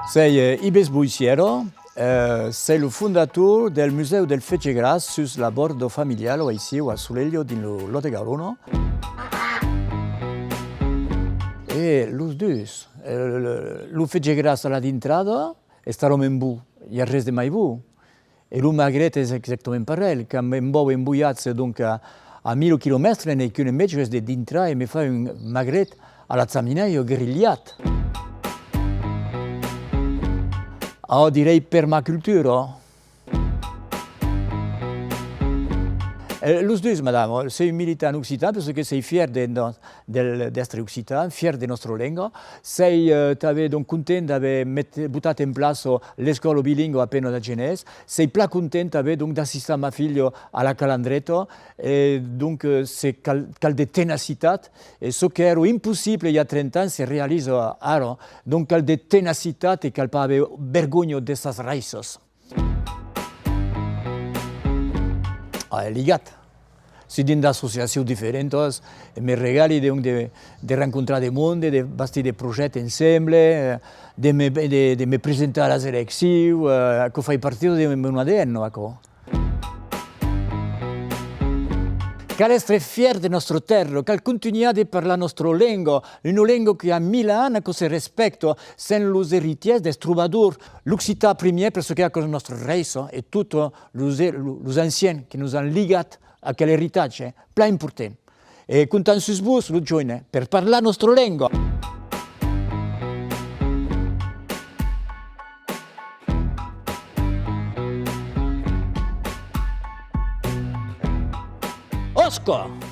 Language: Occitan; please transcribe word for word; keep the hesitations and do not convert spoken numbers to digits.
Sei, eh, Ives Boissièra, eh, sei lo fondator del Musèu del Fetge Gras sus la bòrda familiala, aicí, a Solelha, dins lo Lòt de Garona. E los dus, eh, lo, lo fetge gras a la dintrada, es talament bon, i a res de mai bon. E lo magret es exactament parelh, quand me'n vau en voiatge, donc, a, a mila quilomètres, n'ai qu'un enveja, es de dintrar e me far un magret a la chaminèia grilhat. Ò, direi permacultura. Eh, los dus, madama, sei un militant occitan, parce que sei fièr de, de, del, d'èstre occitan, fièr de nòstra lenga. Sei, eh, tanben, donc, content d'aver met-, botat en plaça l'escòla bilingua a Pena d'Agenés. Sei plan content tanben, donc, d'assistar ma filha a la Calandreta. E, donc, eh, se cal, cal de tenacitat. E çò qu'èra impossible i a trenta ans se realiza ara. Donc, cal de tenacitat e cal pas aver vergonha de sas raïssas. Ah, es ligat. Soi dins d'associacions diferentas e me regali, donc, de, de rencontrar de monde, de bastir de projèctes ensemble, eh, de me, de, de me presentar a las eleccions, eh, aquò fai partida de mon A D N, aquò. Cal èstre fièr de nòstra tèrra, cal contunhar de parlar nòstra lenga, una lenga que a mila ans que se respècta, sèm los eritièrs dels trobadors, l'occitan primièr, per çò que aquò's nòstra raïssa, e tot, eh, los, los ancians que nos an ligat aquel eritatge, plan important. E comptam sus vos, los joines, per parlar nòstra lenga. Òsca!